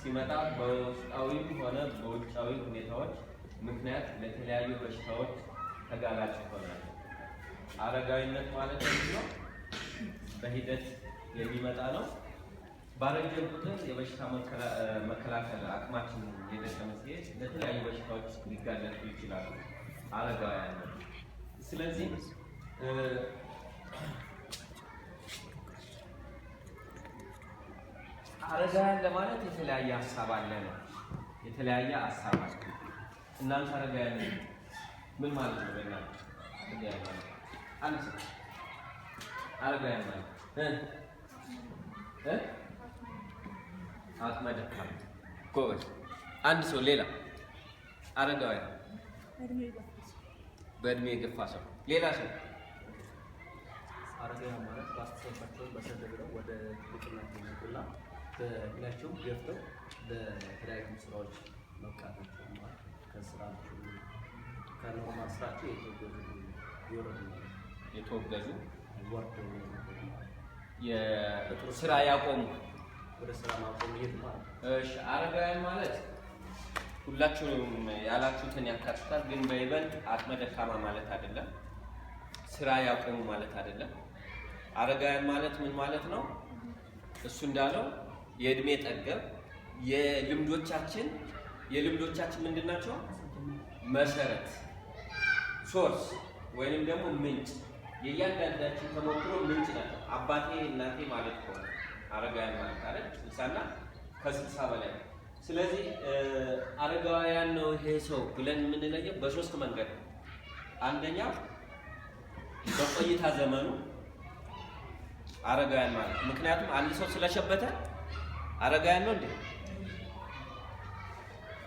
ሲመጣ በውስጣዊም ሆነ በውጫዊ ሁኔታዎች ምክንያት ለተለያዩ በሽታዎች ተጋላጭ ይሆናል። አረጋዊነት ማለት ምንድን ነው? በሂደት የሚመጣ ነው። ባረጀን ቁጥር የበሽታ መከላከል አቅማችን እየደከመ ሲሄድ ለተለያዩ በሽታዎች ሊጋለጡ ይችላሉ አረጋውያን። ስለዚህ አረጋውያን ለማለት የተለያየ ሀሳብ አለ ነው። የተለያየ ሀሳብ አለ። እናንተ አረጋውያን ምን ማለት ነው? በእናንተ አረጋውያን ማለት አንድ ሰው አረጋውያን ማለት እ እ አቅመ ደካማ፣ ጎበዝ። አንድ ሰው ሌላ አረጋውያን በእድሜ የገፋ ሰው፣ ሌላ ሰው። አረጋውያን ማለት በአስተሳሰባቸው በሰል ብለው ወደ ትልቅነት የመጡና በእድሜያቸው ገፍተው ለተለያዩ ስራዎች መብቃታቸው ማለት ከስራቸው ከ normal ስራቸው የተወገዙ የወረዱ ማለት ነው። የተወገዙ ወርደው የነበሩ ማለት ነው። የስራ ያቆሙ። ወደ ስራ ማቆም የት ማለት ነው። እሺ፣ አረጋውያን ማለት ሁላችሁንም ያላችሁትን ያካትታል። ግን በይበልጥ አቅመ ደካማ ማለት አይደለም። ስራ ያቆሙ ማለት አይደለም። አረጋውያን ማለት ምን ማለት ነው? እሱ እንዳለው የእድሜ ጠገብ የልምዶቻችን ምንድን ናቸው? መሰረት፣ source ወይንም ደግሞ ምንጭ፣ የእያንዳንዳችን ተሞክሮ ምንጭ ናቸው። አባቴ እናቴ ማለት ከሆነ አረጋውያን ማለት አይደል? 60ና ከ60 በላይ። ስለዚህ አረጋውያን ነው ይሄ ሰው ብለን የምንለየው በሶስት መንገድ ነው። አንደኛ በቆይታ ዘመኑ አረጋውያን ማለት፣ ምክንያቱም አንድ ሰው ስለሸበተ አረጋውያን ነው እንዴ?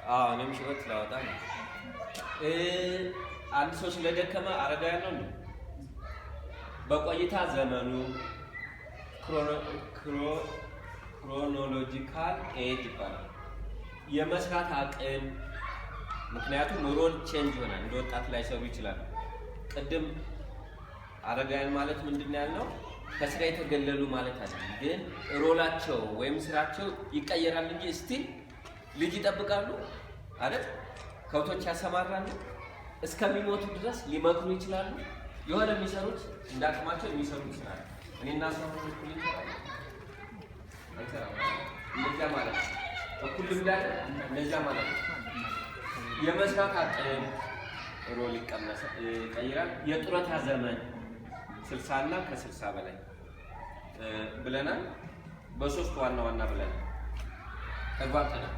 አዎ፣ እኔም ሽበት ስላወጣ ነው። አንድ ሰው ስለደከመ አረጋውያን ነው እንዴ? በቆይታ ዘመኑ chronological age ይባላል። የመስራት አቅም፣ ምክንያቱም role change ይሆናል። እንደ ወጣት ላይሰሩ ይችላል። ቅድም አረጋውያን ማለት ምንድን ነው ያልነው? ከስራ የተገለሉ ማለት አይደለም። ግን role ኣቸው ወይም ስራቸው ይቀየራል እንጂ still ልጅ ይጠብቃሉ አይደል? ከብቶች ያሰማራሉ። እስከሚሞቱ ድረስ ሊመክሩ ይችላሉ። የሆነ የሚሰሩት እንደ አቅማቸው የሚሰሩት ስራ አለ። እኔና ሰው እኩል እንሰራለን አንሰራም? እንደዚያ ማለት ነው። እኩል ልምድ አለ፣ እንደዚያ ማለት ነው። የመስራት አቅም role ይቀይራል። የጡረታ ዘመን 60 እና ከ60 በላይ ብለናል። በሶስት ዋና ዋና ብለናል። ተግባብተናል።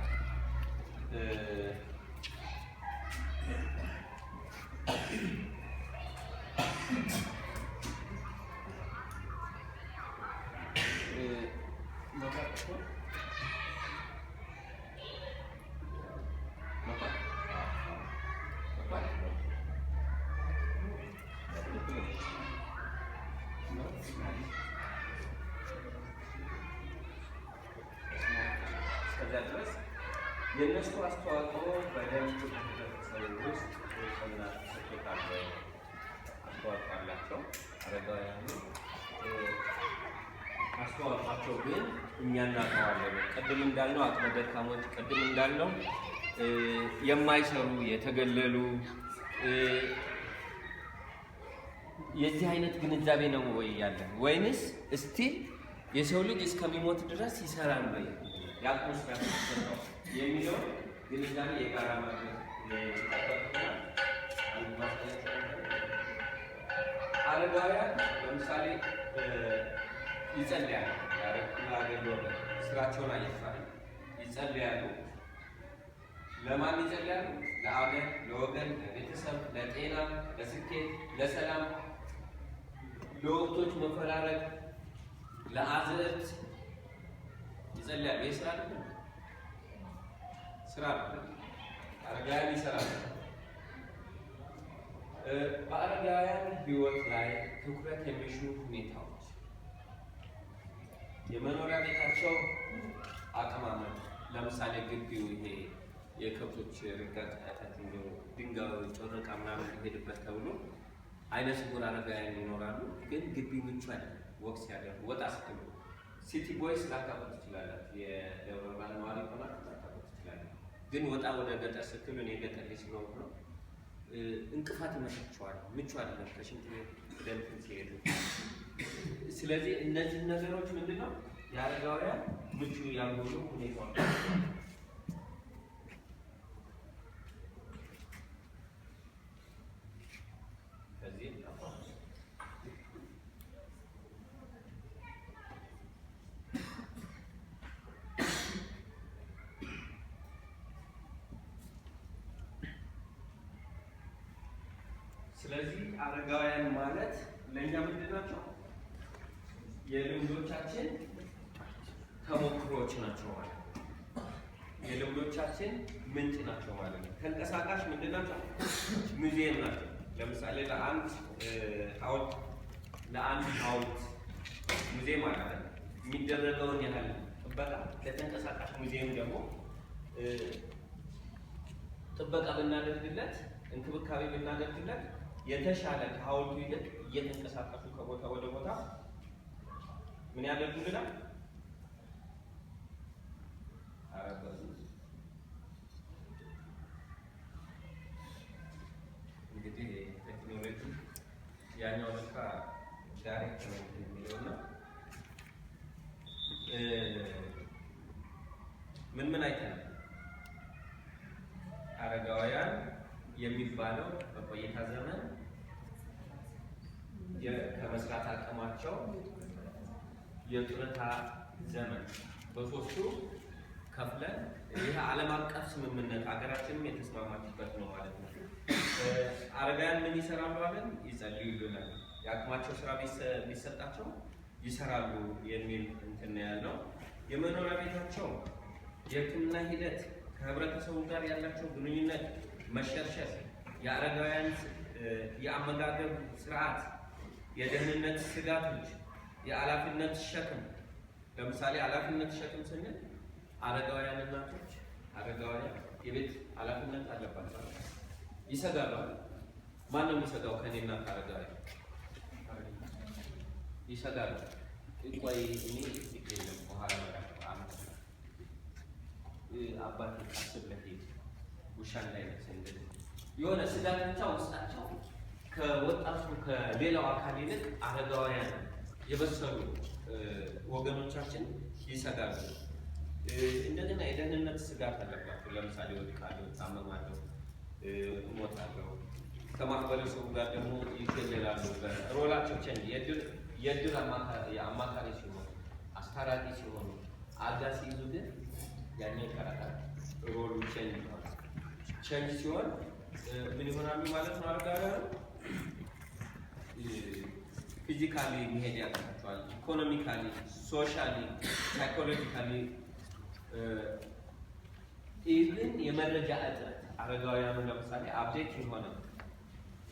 መብራት ጠፍቷል? መጥቷል? መጥቷል? ነው? እስከዚያ ድረስ የእነሱ አስተዋጽኦ በደንብ በህብረተሰቡ ውስጥ እውቅና ተሰጥቶታል ወይ? አስተዋጽኦ አላቸው አረጋውያኑ። አስተዋጽኦአቸው ግን እኛ እናውቀዋለን። ቅድም እንዳልነው አቅመ ደካሞች፣ ቅድም እንዳልነው የማይሰሩ፣ የተገለሉ፣ የዚህ አይነት ግንዛቤ ነው ወይ ያለን? ወይንስ still የሰው ልጅ እስከሚሞት ድረስ ይሰራል ወይ፣ የአቅሙ ስራ ተሰጠው የሚለው ግንዛቤ የጋራ ማድረግ ይጠበቅብናል። አንድ ማስጠንቀቂያ፣ አረጋውያን ለምሳሌ ይጸልያሉ። ለአገር፣ ለወገን ስራቸውን አየፋል ይጸልያሉ። ለማን ይጸልያሉ? ለአገር፣ ለወገን፣ ለቤተሰብ፣ ለጤና፣ ለስኬት፣ ለሰላም፣ ለወቅቶች መፈራረቅ፣ ለአዝርዕት ይጸልያሉ። ይህ ስራ አይደለም? ስራ አይደለም። አረጋውያን ይሰራሉ። በአረጋውያን ሕይወት ላይ ትኩረት የሚሹ ሁኔታዎች የመኖሪያ ቤታቸው አቀማመጥ፣ ለምሳሌ ግቢው ይሄ የከብቶች ርጋጥ አይታችሁ እንደው ድንጋዩ ጮረቃ ምናምን ሊሄድበት ተብሎ አይነ ስውር አረጋውያን ይኖራሉ። ግን ግቢው ምቹ አይደለም። Walk ሲያደርጉ ወጣ ስትሉ City Boys ላታውቁት ትችላላችሁ። የደብረ ብርሃን ነዋሪ ሆናችሁ ግን ወጣ ወደ ገጠር ስትሉ፣ እኔ ገጠር ልጅ ስለሆንኩ ነው፣ እንቅፋት ይመታቸዋል። ምቹ አይደለም ከሽንት ቤት ወደ እንትን ሲሄዱ። ስለዚህ እነዚህ ነገሮች ምንድን ነው የአረጋውያን ምቹ ያልሆኑ ሁኔታዎች ናቸው። ከዚህ ጠፋ። ስለዚህ አረጋውያን ማለት ለእኛ ምንድን ናቸው? የልምዶቻችን ተሞክሮዎች ናቸው ማለት ነው። የልምዶቻችን ምንጭ ናቸው ማለት ነው። ተንቀሳቃሽ ምንድን ናቸው? ሙዚየም ናቸው። ለምሳሌ ለአንድ ሐውልት ሙዚየም አለ አይደል? የሚደረገውን ያህል ጥበቃ ለተንቀሳቃሽ ሙዚየም ደግሞ ጥበቃ ብናደርግለት፣ እንክብካቤ ብናደርግለት የተሻለ ከሐውልቱ ይልቅ እየተንቀሳቀሱ ከቦታ ወደ ቦታ ምን ያደርጉልናል? ኧረ በሉ። እንግዲህ ቴክኖሎጂ ያኛው ለካ direct ነው እንትን የሚለውና ምን ምን አይተናል? አረጋውያን የሚባለው በቆይታ ዘመን፣ ከመስራት አቅማቸው፣ የጡረታ ዘመን በሶስቱ ከፍለን ይህ ዓለም አቀፍ ስምምነት ሀገራችንም የተስማማችበት ነው ማለት ነው። አረጋውያን ምን ይሰራሉ አለን? ይጸልዩልናል። የአቅማቸው ስራ ቢሰጣቸው ይሰራሉ የሚል እንትን ነው ያለው። የመኖሪያ ቤታቸው፣ የሕክምና ሂደት፣ ከህብረተሰቡ ጋር ያላቸው ግንኙነት መሸርሸር፣ የአረጋውያን የአመጋገብ ስርዓት፣ የደህንነት ስጋቶች፣ የኃላፊነት ሸክም። ለምሳሌ ኃላፊነት ሸክም ስንል አረጋውያን እናቶች፣ አረጋውያን የቤት ኃላፊነት አለባቸው። ይሰጋሉ። ማን ነው የሚሰጋው? ከእኔና ከአረጋውያን ይሰጋሉ። ቆይ እኔ የለም በኋላ እመጣለሁ። አመጣለሁ። አባቴ ቀስ ብለህ ሂድ፣ ውሻ እንዳይነክስ እንደዚህ የሆነ ስጋት ብቻ ውስጣቸው ከወጣቱ ከሌላው አካል ይልቅ አረጋውያን የበሰሉ ወገኖቻችን ይሰጋሉ። እንደገና የደህንነት ስጋት አለባቸው። ለምሳሌ ወድቃለሁ፣ እታመማለሁ፣ እሞታለሁ። ከማህበረሰቡ ጋር ደግሞ ይገለላሉ። Role ኣቸው change የእድር አማካሪ ሲሆኑ፣ አስታራቂ ሲሆኑ፣ አልጋ ሲይዙ ግን ያኛው ይቀራታል። Role ኡ change ይሆናል። Change ሲሆን ምን ይሆናሉ ማለት ነው? አረጋውያኑ physically መሄድ ያቅታቸዋል። Economically፣ socially፣ psychologically even የመረጃ እጥረት አረጋውያኑ ለምሳሌ update የሆነ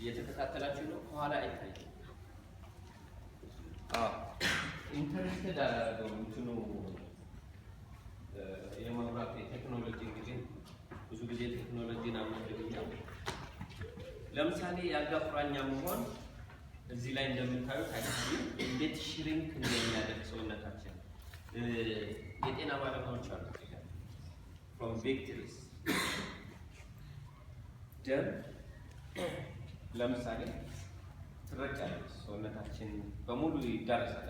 እየተከታተላችሁ ነው። ከኋላ አይታይም። Interested አላደረገውም እንትኑ የመብራት የቴክኖሎጂ። እንግዲህ ብዙ ጊዜ ቴክኖሎጂን አንወድም። ለምሳሌ የአልጋ ቁራኛ መሆን እዚህ ላይ እንደምታዩት አይታይም፣ እንዴት shrink እንደሚያደርግ ሰውነታችን። የጤና ባለሙያዎች አሉ from victories ደም ለምሳሌ ትረጫለች፣ ሰውነታችን በሙሉ ይዳረሳል።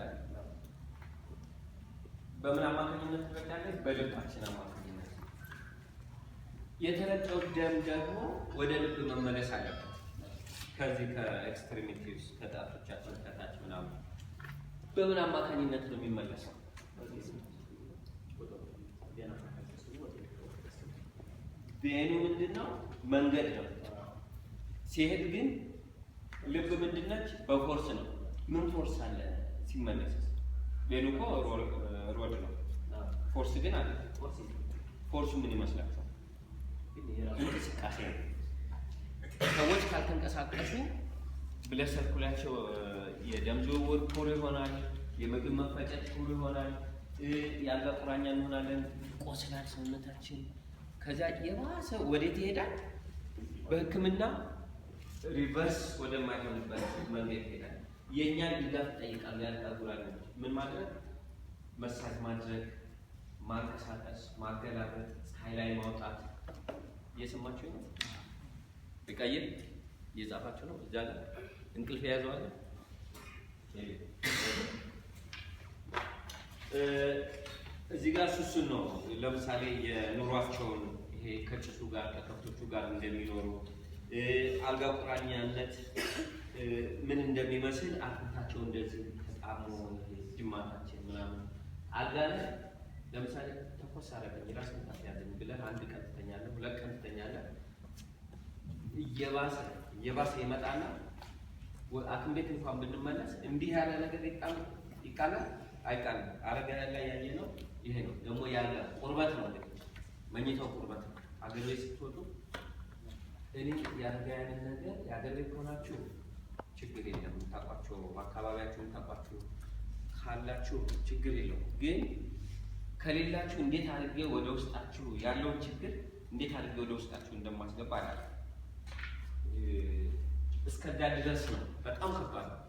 በምን አማካኝነት ትረጫለች? በልባችን አማካኝነት። የተረጨው ደም ደግሞ ወደ ልብ መመለስ አለበት። ከዚህ ከ extremities ከጣቶቻችን ከታች ምናምን በምን አማካኝነት ነው የሚመለሰው? Vein ኡ ምንድን ነው? መንገድ ነው። ሲሄድ ግን ልብ ምንድነች? በ force ነው። ምን force አለ ሲመለስ? Vein ኡ እኮ road ነው። Force ግን አለ። Force ኡ ምን ይመስላችኋል? እንቅስቃሴ ነው። ሰዎች ካልተንቀሳቀሱ blood circulation ኣቸው የደም ዝውውር poor ይሆናል። የምግብ መፈጨት poor ይሆናል። የአልጋ ቁራኛ እንሆናለን። ቆስላል ሰውነታችን። ከዛ የባሰ ወዴት ይሄዳል? በሕክምና reverse ወደማይሆንበት መንገድ ይሄዳል። የእኛን ድጋፍ ይጠይቃሉ። የአልጋ ቁራኞች ምን ማድረግ? መሳጅ ማድረግ፣ ማንቀሳቀስ፣ ማገላበጥ፣ ፀሐይ ላይ ማውጣት። እየሰማችሁ ነው? ልቀይር? እየጻፋችሁ ነው? እዛ ጋር እንቅልፍ የያዘው አለ? እዚህ ጋር እሱን ነው። ለምሳሌ የኑሯቸውን ይሄ ከጭሱ ጋር ከከብቶቹ ጋር እንደሚኖሩ፣ አልጋ ቁራኛነት ምን እንደሚመስል፣ አጥንታቸው እንደዚህ ተጣሞ ጅማታችን ምናምን አልጋ ላይ ለምሳሌ ተኮስ አደረገኝ፣ ራስ ምታት ያዘኝ ብለህ አንድ ቀን ትተኛለህ፣ 2 ቀን ትተኛለህ። እየባሰ እየባሰ ይመጣና ሐኪም ቤት እንኳን ብንመለስ እንዲህ ያለ ነገር ይቃላል አይቃልም። አረጋውያን ላይ ያየ ነው ይሄ ነው። ደግሞ ያለ ቁርበት ነው እንግዲህ መኝታው ቁርበት ነው። አገር ቤት ስትወጡ እኔ የአረጋውያንን ነገር የአገር ቤት ከሆናችሁ ችግር የለም፣ የምታውቋቸው አካባቢያችሁ የምታውቋችሁ ካላችሁ ችግር የለውም። ግን ከሌላችሁ እንዴት አድርጌ ወደ ውስጣችሁ ያለውን ችግር እንዴት አድርጌ ወደ ውስጣችሁ እንደማስገባ አላውቅም። እስከዛ ድረስ ነው። በጣም ከባድ ነው።